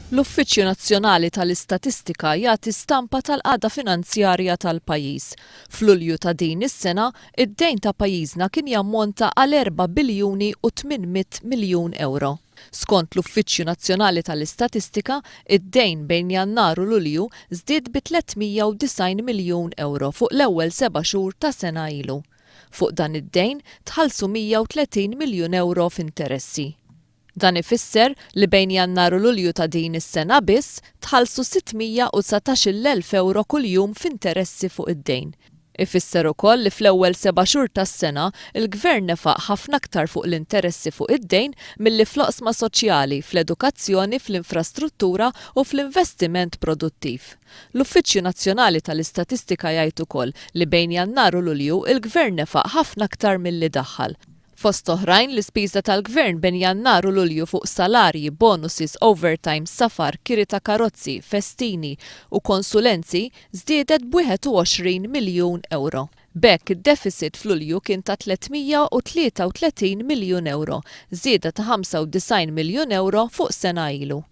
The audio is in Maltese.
L-Uffiċċju Nazzjonali tal-Istatistika jagħti stampa tal-qagħda finanzjarja tal-pajjiż. F'Lulju ta' din is-sena, id-dejn ta' pajjiżna kien jammonta għal 4 biljuni u 800 miljun ewro. Skont l-Uffiċċju Nazzjonali tal-Istatistika, id-dejn bejn Jannar u Lulju żdied bi 390 miljun ewro fuq l-ewwel seba' xhur ta' sena ilu. Fuq dan id-dejn tħallsu 130 miljun ewro f'interessi. Dan ifisser li bejn Jannar u Lulju ta' din is-sena biss tħallsu 619,000 ewro kuljum f'interessi fuq id-dejn. Ifisser ukoll li fl-ewwel seba' xhur tas-sena, il-Gvern nefaq ħafna aktar fuq l-interessi fuq id-dejn milli fl-oqsma soċjali, fl-edukazzjoni, fl-infrastruttura u fl-investiment produttiv. L-Uffiċċju Nazzjonali tal-Istatistika jgħid ukoll li bejn Jannar u Lulju il-Gvern nefaq ħafna aktar milli daħħal. Fost oħrajn, l-ispiża tal-Gvern bejn Jannar u Lulju fuq salarji, bonuses, overtime, safar, kiri ta' karozzi, festini u konsulenzi żdiedet b'21 miljun ewro. B'hekk id-deficit f'Lulju kien ta' 333 miljun ewro, żieda ta' 95 miljun ewro fuq sena ilu.